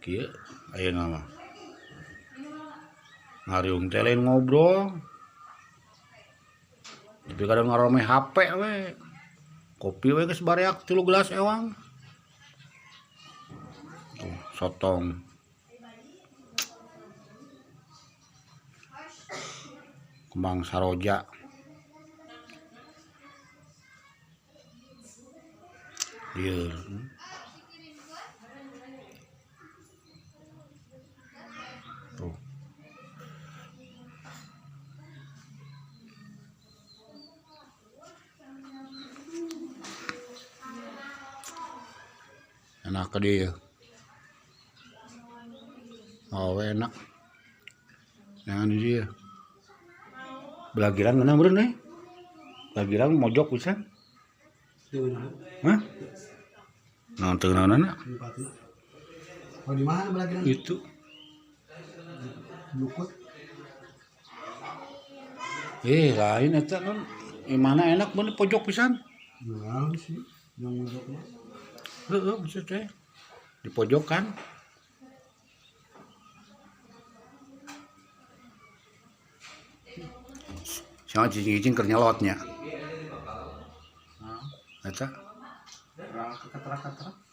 Kieu ayeuna mah. Ngariung teh lain ngobrol. Tapi kadang ngarome HP we. Kopi we geus bareak 3 gelas ewang. Tuh, sotong. Kembang saroja. Lieur. Tuh. Enak ke dia. Oh, enak. Jangan di dia. Belagiran mana meureun euy? Belagiran mojok pisan. Hah? Naon teu naonana? Oh, di mana belagiran? Itu. Lukut. Lain eta non. Mana enak bener pojok pisan. Nah, sih yang mojok mah. Heeh, maksud teh. Di pojokan. Sama cicing-cicing keur nyelotnya. Eta. Keterak-keterak.